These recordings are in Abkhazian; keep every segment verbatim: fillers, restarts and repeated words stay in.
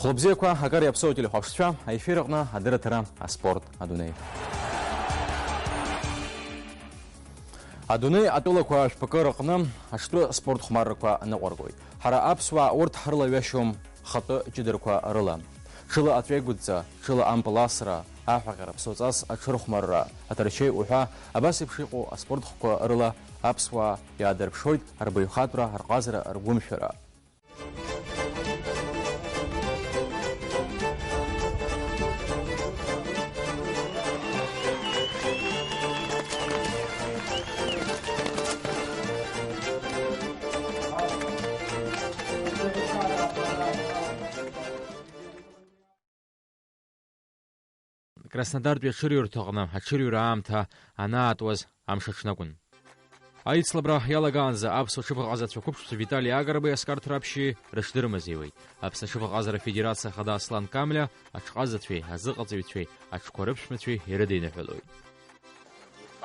Хәлыбзиақәа, акыр иаԥсоу ателехәаԥшцәа, аефир аҟны адырраҭара «Аспорт адунеи». Адунеи атәылақәа шәпакы рыҟны аҽтәы спорт хәмаррақәа ныҟәаргоит. Ҳара аԥсуаа урҭ ҳрылаҩашьом хатәы ҷыдарақәа рыла. Ҽыла аҵәеигәыдҵа, ҽыла ампыл асра, аҳәаҟьара, ԥсуаҵас аҽырхәмарра, аҭарчеи уҳәа, абас еиԥш иҟоу аспорт хкқәа рыла аԥсуаа иаадырԥшуеит рбаҩхатәра, рҟазара, ргәымшәара. Краснодартәи аҽырҩрҭаҟны аҽырҩра аамҭа анаатуаз амш аҽнакәын. Аицлабра иалагаанӡа аԥсуа ҽыбӷаҟазацәа қәыԥшцәа Витали Агрбеи Оскар Ҭраԥшьи рыҽдырмазеиуеит. Аԥсны аҽыбӷаҟазара афедерациа ахада Аслан Камлиа аҽҟазацәеи, азыҟаҵаҩцәеи, аҽқәа рыԥшәмацәеи ирыдиныҳәалоит.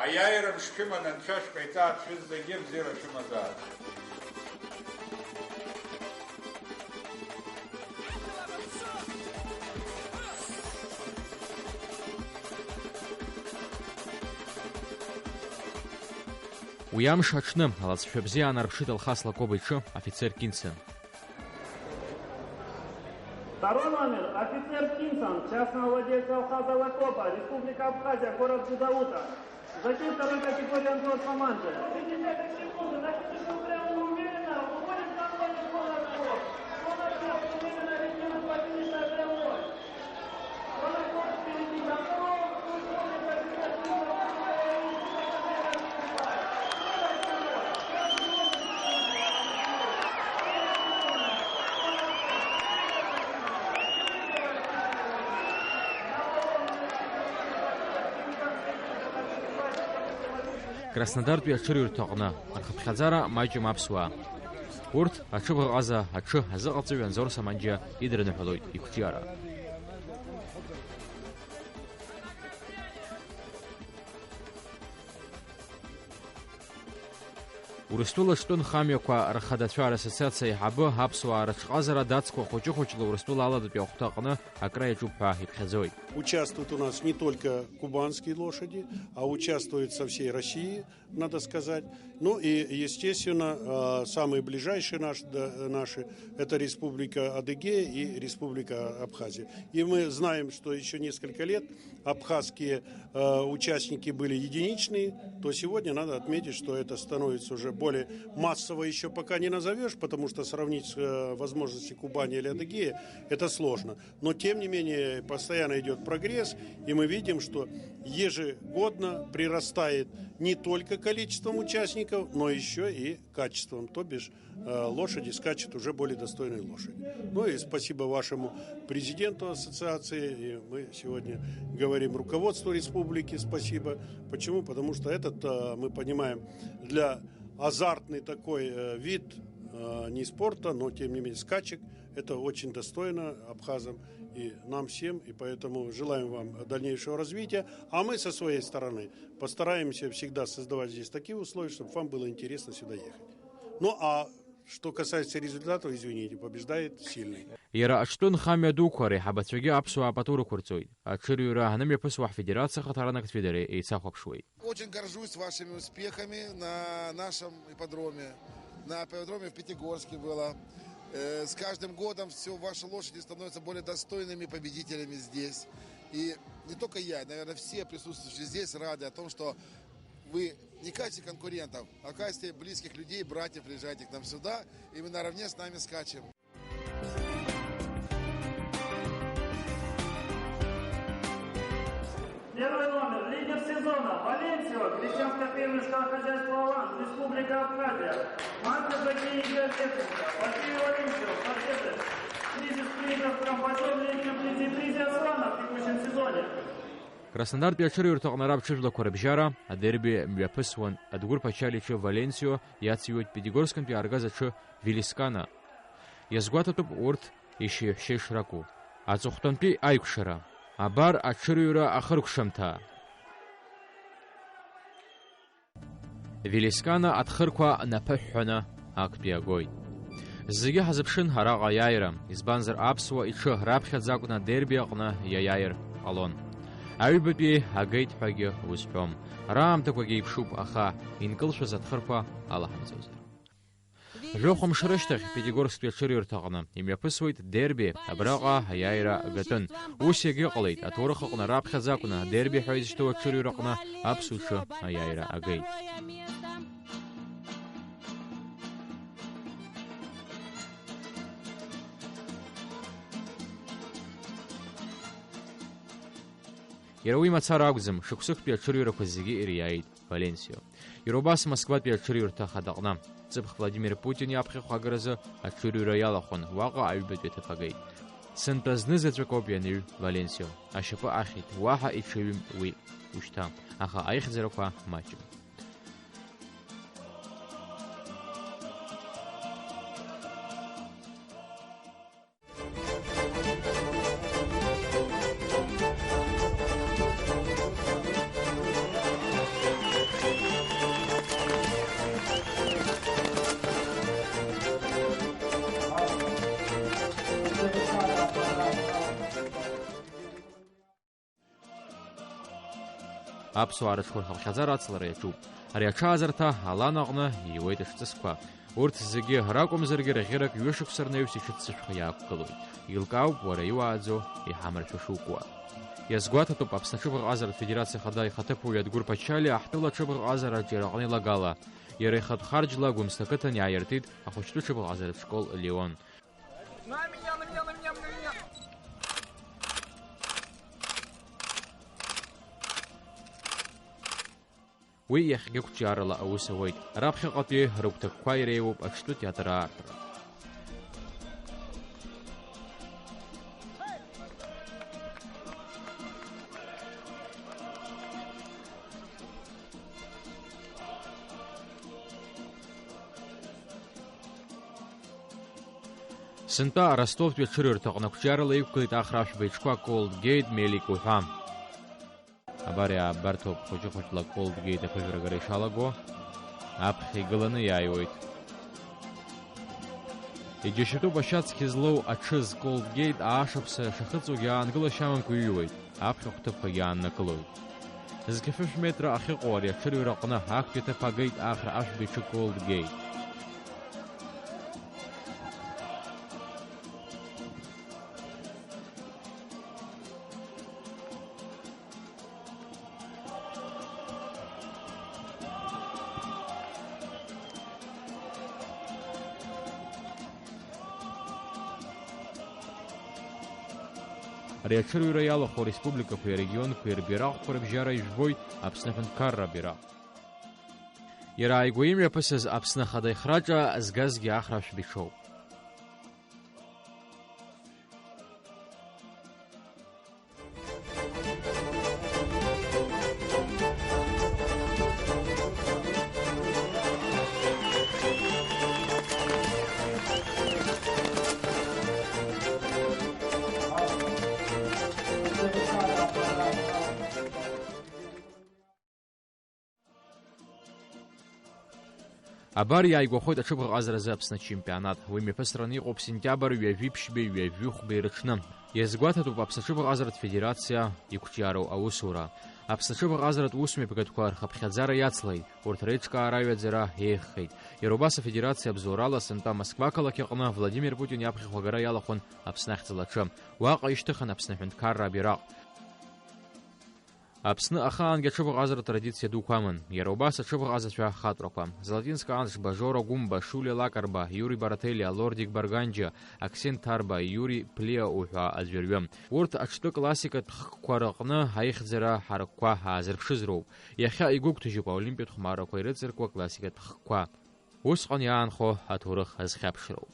Аиааира мшәыман, Анцәа шәҟаиҵааит, шәызегьы абзиара шәымазааит. Уи амш аҽны алаҵшәа бзиа аанарԥшит Алхас Лакоба иҽы афицер Кинцен. Второй номер, офицер Кинсон, частного владельца Алхаза Лакоба, Республика Абхазия, город Гудаута. Зачет второй категории Анзор Саманджи. Тридцать секунды, значит, ушел прямо уверенно, уходит на поле, поле, поле. Поле, поле, уверенно, ориентирует позицию прямой. Поле, поле, впереди, готов. Краснодартәи аҽырҩрҭаҟны рхыԥхьаӡара маҷым аԥсуаа. Урҭ аҽыбӷаҟаза аҽы азыҟаҵаҩ Анзор Саманџьиа идырныҳәалоит иқәҿиара. Урыстәыла аҽтәы нхамҩақәа рхадацәа рассоциациа аиҳабы аԥсуаа рыҽҟазара дацқәа хәыҷы-хәыҷла Урыстәыла аладатәи ахәҭаҟны акра иаҿуп ҳәа иԥхьаӡоит. Участвуют у нас не только кубанские лошади, а участвуют со всей России, надо сказать. Ну и, естественно, а, самые ближайшие наш-, да, наши, это Республика Адыгея и Республика Абхазия. И мы знаем, что ещё несколько лет абхазские, э, участники были единичные, то сегодня надо отметить, что это становится уже более массово, ещё пока не назовёшь, потому что сравнить, э, возможности Кубани или Адыгеи, это сложно. Но тем не менее постоянно идёт прогресс, и мы видим, что ежегодно прирастает не только количеством участников, но ещё и качеством, то бишь, э, лошади скачут уже более достойные лошади. Ну и спасибо вашему президенту ассоциации, и мы сегодня говорим руководству республики спасибо. Почему? Потому что этот, э, мы понимаем, для азартный такой, э, вид, э, не спорта, но тем не менее скачек, это очень достойно абхазам и нам всем, и поэтому желаем вам дальнейшего развития. А мы со своей стороны постараемся всегда создавать здесь такие условия, чтобы вам было интересно сюда ехать. Ну, а что касается результатов, извините, побеждает сильный. Иара аҽтәы нхамҩа дуқәа реиҳабацәагьы аԥсуаа пату рықәырҵоит. Аҽырҩра анымҩаԥысуа ҳфедерациа ахаҭаранагцәеи дареи еицахәаԥшуеит. Очень горжусь вашими успехами на нашем ипподроме. На ипподроме в Пятигорске было. Э, с каждым годом все ваши лошади становятся более достойными победителями здесь. И не только я, наверное, все присутствующие здесь рады о том, что вы не катите конкурентов, а катите близких людей, братьев, приезжайте к нам сюда, и вы наравне с нами скачем. Первый номер, лидер сезона, Валенсио, крестьянское фермерское хозяйство «Алан», Республика Абхазия. Марка Закии Геотехника, Василий Валенсио, Победы. Кризис призов, Камбаджон, лидер призы, призы Аслана в текущем сезоне. Краснодартәи аҽырҩрҭаҟны раԥҽыжәлақәа рыбжьара адерби мҩаԥысуан Адгәыр Ԥачалиа иҽы Валенсио иациҩуеит Пятигорскынтәи иааргаз аҽы Велискана. Иазгәаҭатәуп урҭ ишьеиҳәшьеи шракәу. Аҵыхәтәантәи аикәшара. Абар аҽырҩра ахыркәшамҭа. Велискана аҭхырқәа наԥыҳәҳәаны актәи агоит. Зегьы ҳазыԥшын араҟа аиааира, избанзар аԥсуа иҽы раԥхьаӡа акәны адерби аҟны иаиааир ҟалон. Аҩбатәи агеит ҳәагьы узҳәом. Раамҭақәагьы еиԥшуп, аха инкылшәаз аҭхырқәа алаҳамҵозар. Жәохә мшы рышьҭахь Пятигорсктәи аҽырҩырҭаҟны имҩаԥысуеит дерби, абраҟа аиааира агатәын. Ус иагьыҟалеит, аҭоурых аҟны раԥхьаӡа акәны адерби ҳәа изышьҭоу аҽырҩраҟны аԥсуа иҽы аиааира агеит. Иара уи мацара акәӡам, шықәсыктәи аҽырҩрақәа зегьы ириааит Валенсио. Иара убас Москватәи аҽырҩрҭа ахадаҟны. Ҵыԥх Владимир Путин иаԥхьахә агаразы аҽырҩра иалахәын, уаҟа аҩбатәи аҭыԥ агеит. Сынтәа знызаҵәык ауп ианыҩ Валенсио. Ашьапы ахьит, уаҳа иҽаҩым уи ушьҭа. Аха аихьӡарақәа маҷым. Аԥсуаа рыҽқәа рхыԥхьаӡара ацлара иаҿуп. Ари аҽааӡарҭа алан аҟны ииуеит ашҵысқәа. Урҭ зегьы ракәымзаргьы, рӷьырак ҩышықәса рнаҩс иҽыццышәха иаақәгылоит. Еилкаауп уара иуааӡо иҳамаршәа шукуа. Иазгәаҭатәуп Аԥсны аҽыбӷаҟазаратә федерациа ахада ихаҭыԥуаҩ Адгәыр Ԥачалиа ҳтәыла аҽыбӷаҟазараҿы иара аҟны илагала. Иара ихатә харџьла Гәымсҭа ақыҭан иааиртит ахәыҷтәы ҽыбӷаҟазаратә школ Леон. На меня, на меня, на меня, на меня! Уи иахьагьы қәҿиарала аус ауеит. Раԥхьаҟатәи рыгәҭакқәа иреиуоуп аҽтәы театр аартра. Сынтәа Ростовтәи аҽырҩрҭаҟны ақәҿиарала иқәгылеит ахра ашәба иҽқәа Колдгейт, Мелик уҳәа. Абар иаабарҭоуп хәыҷы-хәыҷла Колдгейт аԥыжәара агара ишалаго. Аԥхьа игыланы иааиуеит. Иџьашьатәуп ашьацқьа злоу аҽыз Колдгейт аашықәса шахыҵуагьы аангылашьа амамкәа иҩуеит, аԥхьахә ҭыԥқәагьы ааннакылоит. Зқьы фышә метра ахьыҟоу ари аҽырҩра аҟны актәи аҭыԥ агеит ахра ашәба иҽы Колдгейт. Ари аҽырҩра иалахәу ареспубликақәеи арегионқәеи рбираҟқәа рыбжьара ижәбоит Аԥсны аҳәынҭқарра абираҟ. Иара ааигәа имҩаԥысыз Аԥсны Ахада ихраҿа згазгьы ахра ашәба иҽоуп. Абар иааигәахоит аҽыбӷаҟазаразы Аԥсны ачемпионат. Уи мҩаԥысраны иҟоуп сентиабр ҩажәи ԥшьбеи ҩажәи хәбеи рыҽны. Иазгәаҭатәуп Аԥсны аҽыбӷаҟазаратә федерациа иқәҿиароу аусура. Аԥсны аҽыбӷаҟазаратә усмҩаԥгатәқәа рхыԥхьаӡара иацлеит, урҭ реиҿкаара аҩаӡара еиӷьхеит. Иара убас афедерациа абзоурала сынтәа Москва ақалақь аҟны Владимир Путин иаԥхьахә агара иалахәын Аԥсны ахьӡала аҽы. Уаҟа ишьҭыхын Аԥсны аҳәынҭқарра абираҟ. Аԥсны ахаангьы аҽыбӷаҟазаратә традициа дуқәа аман. Иара убас аҽыбӷаҟазацәа ахатәрақәа. Золотинск Анш, Бажора Гәымба, Шулиа Лакарба, Иури Барателиа, Лордик Барганџьа, Аксен Ҭарба, Иури Плиа уҳәа аӡәырҩы. Урҭ аҽтәы классикатә хкқәа рыҟны аихьӡара ҳаракқәа аазырԥшыз роуп. Иахьа игәыгәҭажьуп аолимпиатә хәмаррақәа ирыҵаркуа классикатә хкқәа. Усҟан иаанхо аҭоурых азхьаԥшроуп.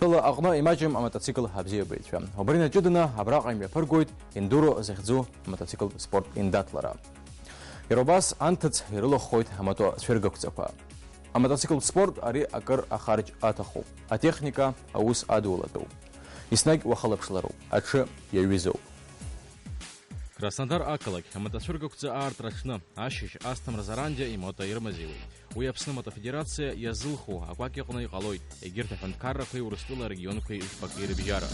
Тәыла аҟны имаҷым амотоцикл абзиабаҩцәа. Убри наҷыданы абраҟа имҩаԥыргоит ендуро захьӡу амотоцикл спорт индаҭлара. Иара убас анҭыҵ ирылаххоит амото цәыргақәҵақәа. Амотоцикл спорт ари акыр ахарџь аҭахуп, атехника аус адулатәуп. Еснагь уахылаԥшлароуп, аҽы иаҩызоуп. Краснодар ақалақь амотоцәыргақәҵа аартра аҽны, ашьыжь, асҭамыр Заранџьа имото ирымазеиуеит. Уи Аԥсны амотофедерациа иазылху акәакь аҟны иҟалоит, егьырҭ аҳәынҭқаррақәеи Урыстәыла арегионқәеи жәпакы ирыбжьара.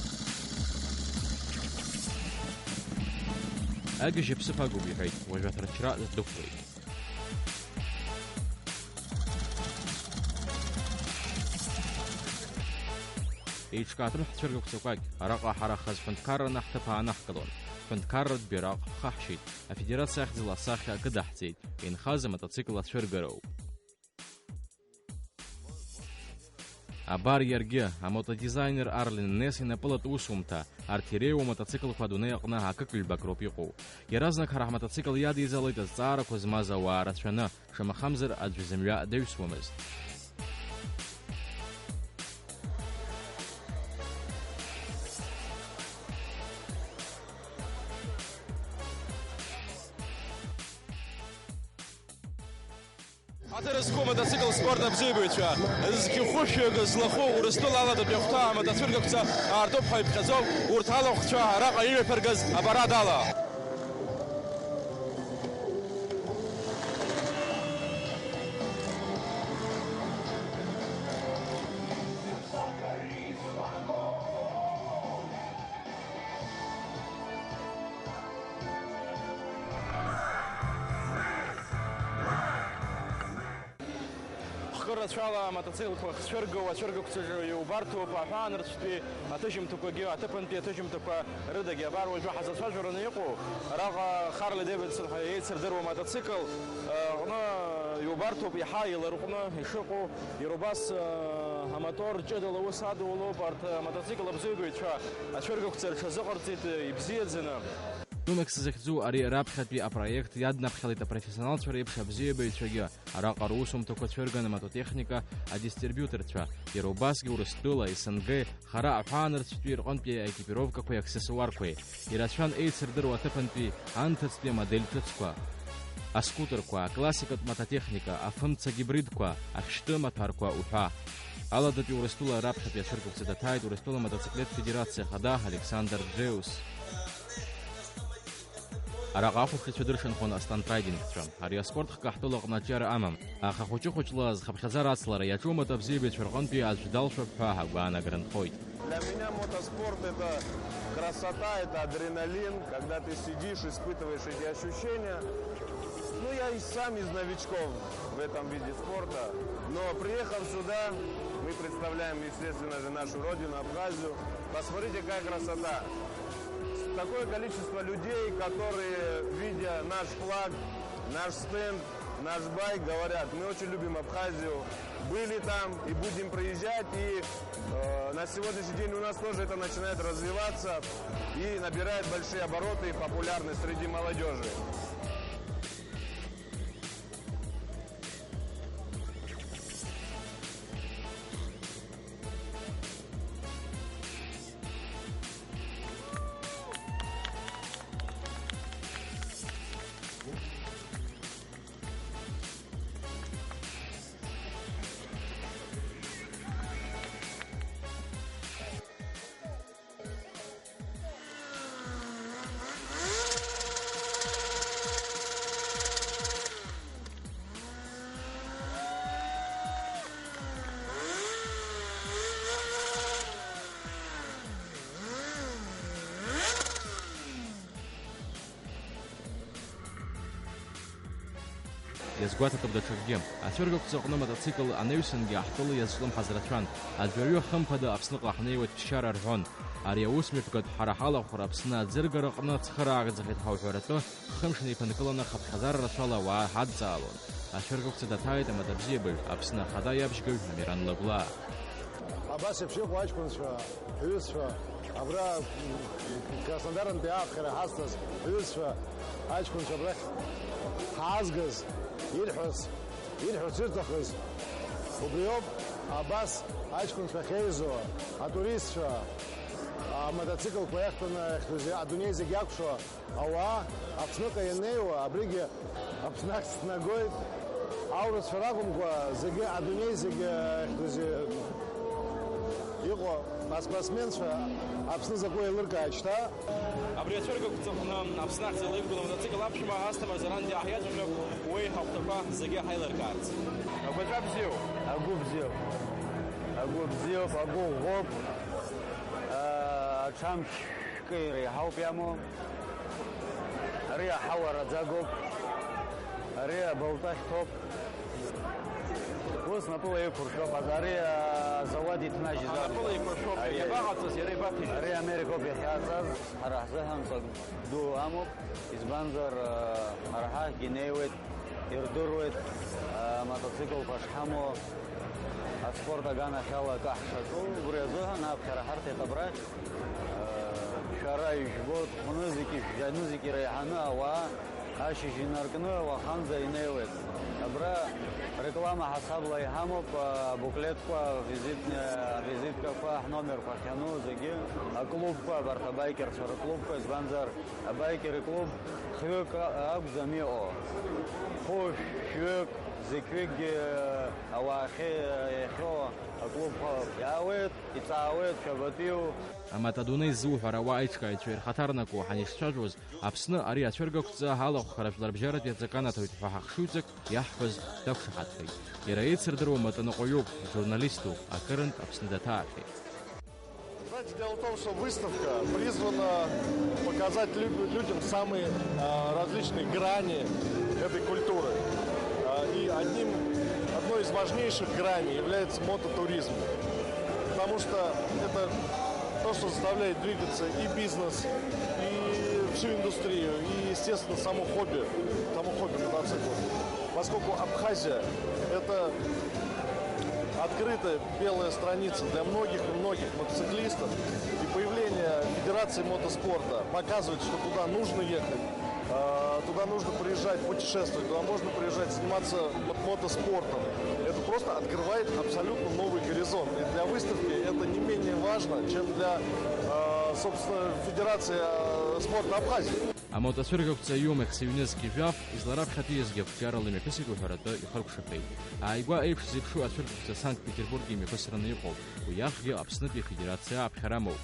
Агыжь аԥсыԥ агуп, иҳәеит, уажә аҭарчра дықәлеит. Еиҿкаатәын ҳцәыргақәҵа кәакь, араҟа ҳара хаз ҳәынҭқарраны ҳҭыԥ аанаҳкылон. Ҳәынҭқарратә бираҟ ҳхаҳшьеит, афедерациа ахьӡала асахьа кыдаҳҵеит, инхаз амотоцикл ацәыргароуп. Абар иаргьы, амотодизайнер Арлен Нес инапылатә усумҭа, арҭ иреиуоу амотоциклқәа адунеи аҟны акык-ҩбак роуп иҟоу. Иаразнак ҳара ҳмотоцикл иадиҵалеит азҵаарақәа змаз ауаа рацәаны, шамахамзар аӡәы зымҩа даҩсуамызт. Ҳаҭыр зқәу амотоцикл спорт абзиабаҩцәа, зқьхәышәҩык злахәу Урыстәыла алатәатәи ахәҭа амотоцәыргақәҵа аартуп ҳәа иԥхьаӡоуп урҭ алахәцәа араҟа имҩаԥыргаз апарад ала. Хкы рацәала амотоциклқәа ахьцәыргоу ацәыргақәҵаҿы иубарҭоуп аҳәаанырцәтәи аҭыжьымҭақәагьы, аҭыԥантәи аҭыжьымҭақәа рыдагьы. Абар уажәы ҳазацәажәараны иҟоу, араҟа Harley Davidson ҳәа еицырдыруа амотоцикл аҟны иубарҭоуп иаҳа иларҟәны ишыҟоу. Иара убас, э, амотор ҷыдала аус адулоуп, арҭ амотоцикл абзиабаҩцәа ацәыргақәҵа рҽазыҟарҵеит, э, ибзиаӡаны. Тунакс захьӡу ари раԥхьатәи апроект иаднаԥхьалеит апрофессионалцәа реиԥш абзиабаҩцәагьы. Араҟа русумҭақәа цәырган амототехника адистрибиуторцәа, иара убасгьы Урыстәыла, СНГ, хара аҳәаанырцәтәи рҟынтәи аекипировкақәеи аксессуарқәеи. Ирацәан еицырдыруа аҭыԥантәи анҭыҵтәи амодель ҿыцқәа, аскутерқәа, аклассикатә мототехника, афымца гибридқәа, ахьшьтәы маҭәарқәа уҳәа. Аладатәи Урыстәыла раԥхьатәи ацәыргақәҵа даҭааит Урыстәыла амотоциклет федерациа ахада Александр Џеус. Араҟа ахәаԥшыҩцәа дыршанхон астандрайдингцәа. Ари аспорт хкы ҳтәылаҟны аҿиара амам. Аха хәыҷы-хәыҷла зхыԥхьаӡара ацлара иаҿу амотоабзиабаҩцәа рҟынтәи аӡә далшәап ҳәа агәаанагара нхоит. Для меня мотоспорт — это красота, это адреналин, когда ты сидишь, испытываешь эти ощущения. Ну, я и сам из новичков в этом виде спорта. Но, приехав сюда, мы представляем, естественно же, нашу родину, Абхазию. Посмотрите, какая красота. Такое количество людей, которые, видя наш флаг, наш стенд, наш байк, говорят: «Мы очень любим Абхазию, были там и будем приезжать». И, э, на сегодняшний день у нас тоже это начинает развиваться и набирает большие обороты и популярность среди молодёжи. Иазгәаҭатәуп даҽакгьы. Ацәыргақәҵаҟны амотоцикл анаҩсангьы ҳтәыла иазҿлымҳаз рацәан. Аӡәырҩы, хымԥада, Аԥсныҟа ҳнеиуеит ԥсшьара рҳәон. Ари аус мҩаԥгатә ҳара ҳалахәра Аԥсны аӡыргараҟны цхыраагӡахеит ҳәа уҳәаратәы, хымш неиԥынкыланы хыԥхьаӡара рацәала ауаа ҳадҵаалон. Ацәыргақәҵа даҭааит амаҭәабзиабаҩ, Аԥсны Ахада иабжьгаҩ Амиран Лагәлаа. Абас еиԥш иҟоу аҷкәынцәа, ҳҩызцәа, абра, м, Краснодарантәи ааԥхьара ҳазҭаз ҳҩызцәа, аҷкәынцәа абрахь ҳаазгаз, ирҳәарц, ирҳәарц ирҭахыз убриоуп. Абас аҷкәынцәа ахьеизо, атуристцәа, амотоциклқәа иахьҭаны иахьтәу адунеи зегь иакәшо ауаа Аԥсныҟа ианнеиуа, абригьы Аԥсны ахь снагоит. Аурысцәа ракәымкәа, зегьы адунеи зегь иахьтәу иҟоу аспортсменцәа Аԥсны закәу еилыркааит шьҭа. Абри ацәыргақәҵаҟны Аԥсны ахьӡала иқәгылоу амотоцикл аԥшәма Асҭамыр Заранди ҳиацәажәап, уи ҳахәҭақәа зегьы ҳаилыркаарц. Агәаҵәа бзиоуп. Агәы бзиоуп. Агәы бзиоуп, агәы ӷәӷәоуп. Аҽамч шәкы иреиҳауп иамоу. Ари аҳауа раӡагоуп. Ари абылтәа хьҭоуп. Ус напыла еиқәыршәоуп, ари азауад иҭнажьыз акәзар. Напыла еиқәыршәоуп, ари иабаҟаҵаз, иара ибаҭәажьыз? Ари Америкоуп иахьаҵаз, ҳара ҳзыҳәан ҵак ду амоуп, избанзар, ҳара ҳахьгьы инеиуеит, ирдыруеит, амотоциклқәа шҳамоу, аспорт аганахьала акы ҳшаҿу, убри азыҳәан аԥхьара ҳарҭеит абрахь, шәара ижәбо, ҭхәны зегьы, шәжьаны зегьы иреиҳаны ауаа, ашьыжь инаркны уаханӡа инеиуеит. Абра реклама ҳасабла иҳамоуп, абуклетқәа, авизитни-, авизиткақәа, ҳномерқәа ахьану зегьы, аклубқәа, абарҭ абаикерцәа рыклубқәа, избанзар, абаикер иклуб хҩык акәӡам иҟоу. Хәышә, шәҩык, зықьҩыкгьы ауаа ахьы-, иахьоу аклубқәа иаауеит, иҵаауеит, шәабатәиу. Амаҭ адунеи ззуҳәар ауаа аиҿкааҩцәа ирхаҭарнакуа ҳанишцәажәоз, Аԥсны ари ацәыргақәҵа алахәхара жәларбжьаратәи аҵак анаҭоит ҳәа ҳахшыҩҵак иаҳҳәаз дақәшаҳаҭхеит. Иара еицырдыруа матәаныҟәаҩуп, журналиступ, акырынтә Аԥсны даҭаахьеит. Знаете, дело в том, что выставка призвана показать лю-, людям самые, а, различные грани этой культуры. А, и одним, одной из важнейших граней является мототуризм. Потому что это то, что заставляет двигаться и бизнес, и всю индустрию, и, естественно, само хобби. Само хобби мотоциклов. Поскольку Абхазия — это открытая белая страница для многих и многих мотоциклистов, и появление Федерации мотоспорта показывает, что туда нужно ехать, а, туда нужно приезжать, путешествовать, туда можно приезжать, заниматься мо-, мотоспортом. Это просто открывает абсолютно новый горизонт. И для выставки это не менее важно, чем для, а, собственно, Федерации, а, спорта Абхазии. Амотоцәыргақәҵа иумех сыҩнызқь жәаф излараԥхьатәиизгьы ақәҿиарала имҩаԥысит уҳәаратәы ихыркәшахеит. Ааигәа еиԥш зеиԥшу ацәыргақәҵа Санкт-Петербург имҩаԥысраны иҟоуп, уи ахьгьы Аԥснытәи Афедерациа аԥхьара амоуп.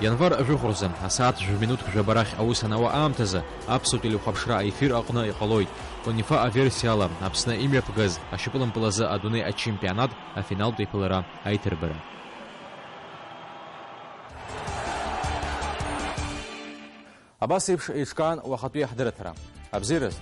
Ианвар жәохә рзы, асааҭ жәаҩа минуҭк жәаба рахь аус анауа аамҭазы, аԥсуа телехәаԥшра аефир аҟны иҟалоит. КОНИФА аверсиала, Аԥсны имҩаԥгаз ашьапылампыл азы адунеи ачемпионат афиналтә еиԥылара аиҭырбара. Абас еиԥш еиҿкаан уахатәи ҳдырраҭара. Абзиараз!